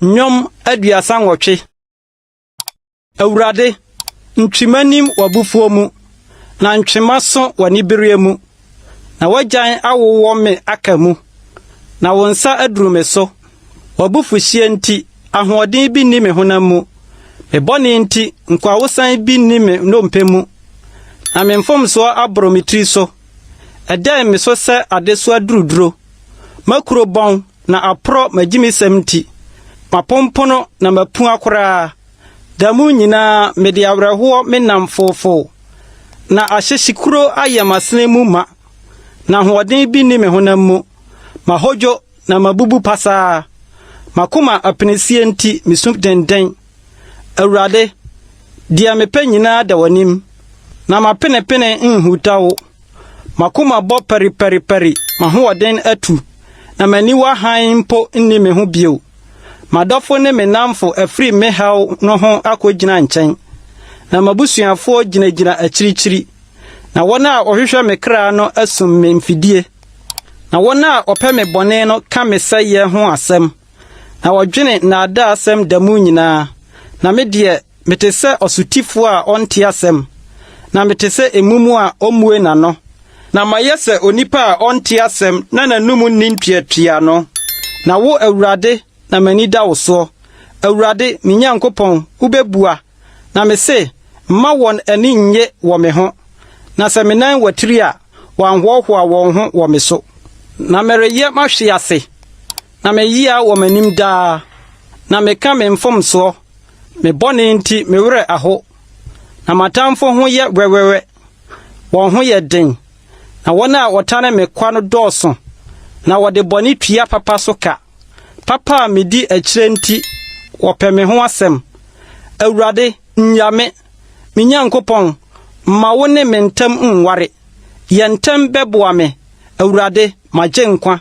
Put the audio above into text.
Nnwom 38. Awurade, ntwi m'anim w'abufuo mu, na ntwe m'aso w'anibereɛ mu. Na w'agyan awowɔ me aka mu, na wo nsa aduru me so. W'abufuhyeɛ nti, ahoɔden bi nni me honam mu. Me bɔne nti, nkwawosan bi nni me nnompe mu. Na me mfomsoɔ aboro me tiri so. Ɛdɛn me so sɛ adesoa duruduro. M'akuro bɔn na aporɔ m'agyimisɛm nti. Mapompono na mapua koraa. Da mu nyinaa mede awerɛhoɔ menam foofoo. Na ahyehyekuro ayɛ m'asene mu ma. Na ahoɔden bi nni me honam mu. Mahodwo na mabubu pasaa. M'akoma apinisie nti misu dennen. Awurade, deɛ mepɛ nyinaa da w'anim, na m'apenepene nhuta wo. M'akoma bɔ pɛripɛripɛri, m'ahoɔden atu, na m'aniwa hann mpo nni me ho bio. M'adɔfo ne me nnamfo afiri me haw no ho akogyina nkyɛn, na m'abusuafoɔ gyinagyina akyirikyiri. Na wɔn a wɔhwehwɛ me kra no asum me mfidie, na wɔn a wɔpɛ me bɔne no ka me sɛeɛ ho asɛm, na wɔdwene nnaadaasɛm da mu nyinaa. Na me deɛ, mete sɛ ɔsotifo a ɔnte asɛm, na mete sɛ emum a ommue n'ano. Na mayɛ sɛ onipa a ɔnte asɛm na n'anom nni ntuatuaano. Na wo, Awurade, na m'ani da wo soɔ. Awurade, me Nyankopɔn, wubebua. Na mise, mma wɔn ani nnye wɔ me ho. Na sɛ me nan watiri a, wɔanhoahoa wɔn ho wɔ me so. Na mereyɛ mahwe ase, na me yea wɔ m'anim daa. Na meka me mfomsoɔ, me bɔne nti me werɛ aho. Na m'atamfo ho yɛ wɛwɛwɛ, wɔn ho yɛ den. Na wɔn a wɔtane me kwa no dɔɔso, na wɔde bɔne tua papa so ka. Papa a midi akyire nti, wɔpɛ me ho asɛm. Awurade, nnya me. Me Nyankopɔn, mma wo ne me ntam nware. Yɛ ntɛm bɛboa me, Awurade, m'agyenkwa.